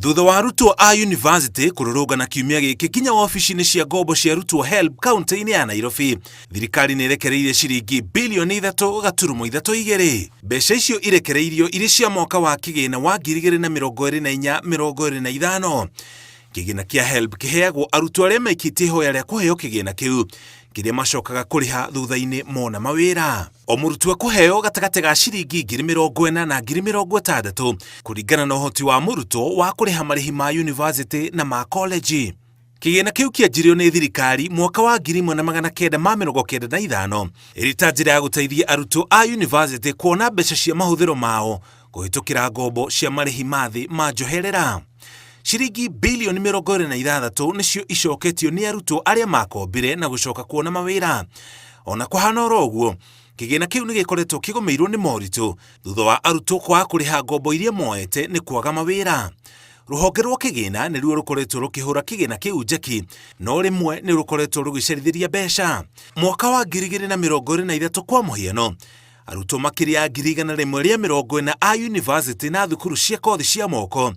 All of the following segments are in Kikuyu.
Thutha wa arutwo a yunivasĩtĩ kũrũrũngana kiumia gĩkĩ nginya wabici-inĩ cia ngombo cia arutwo HELB kaunti-inĩ ya Nairobi, thirikari nĩ ĩrekereirie ciringi bilioni 3.32. Mbeca icio irekereirio irĩ cia mwaka wa kĩgĩna wa 2024-25. Kĩgĩna kĩa HELB kĩheagwo arutwo arĩa maikĩtie ihoya rĩa kũheo kĩgĩna kĩu, kĩrĩa macokaga kũrĩha thutha-inĩ mona mawĩra. O mũrutwo ekũheo gatagatĩ ga ciringi 40,000 na 60,000 kũringana na ũhoti wa mũrutwo wa kũrĩha marĩhi ma yunivasĩtĩ na ma koleji. Kĩgĩna kĩu kĩanjirio nĩ thirikari mwaka wa 1995 ĩrĩ ta njĩra ya gũteithia arutwo a yunivasĩtĩ kuona mbeca cia mahũthĩro mao kũhĩtũkĩra ngombo cia marĩhi ma thĩ ma njoherera. Ciringi bilioni 26 nĩcio icoketio nĩ arutwo arĩa makombire na gũcoka kuona mawĩra. Ona kũhana oro ũguo, kĩgĩna kĩu nĩ gĩkoretwo kĩgũmĩirwo nĩ moritũ thutha wa arutwo kwaga kũrĩha ngombo iria moete nĩ kwaga mawĩra. Rũhonge rwa kĩgĩna nĩruo rũkoretwo rũkĩhũra kĩgĩna kĩu njeki, no rĩmwe nĩ rũkoretwo rũgĩcerithĩria mbeca. Mwaka wa 2023 kwa mũhiano, Arutwo makĩria ya 140,000 a yunivasĩtĩ na thukuru cia kothi cia moko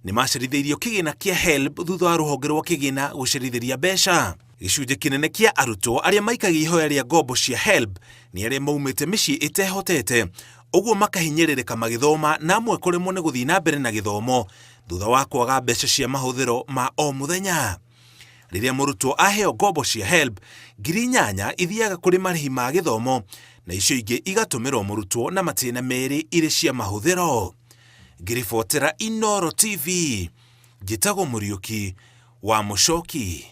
nĩ macerithĩirio kĩgĩna kĩa HELB thutha wa rũhonge rwa kĩgĩna gũcerithĩria mbeca. Gĩcunjĩ kĩnene kĩa arutwo arĩa maikagia ihoya rĩa ngombo cia HELB nĩ arĩa maumĩte mĩciĩ ĩtehotete, ũguo makahinyĩrĩrĩka magĩthoma na amwe kũremwo nĩ gũthiĩ na mbere na gĩthomo thutha wa kwaga mbeca cia mahũthĩro ma o mũthenya. Rĩrĩa mũrutwo aheo ngombo cia HELB, 8,000 ithiaga kũrĩ marĩhi ma gĩthomo na icio ingĩ igatũmĩrwo mũrutwo na matĩna merĩ irĩ cia mahũthĩro. Ngĩribotera Inooro TV, njĩtagwo Mũriũki wa Mũcoki.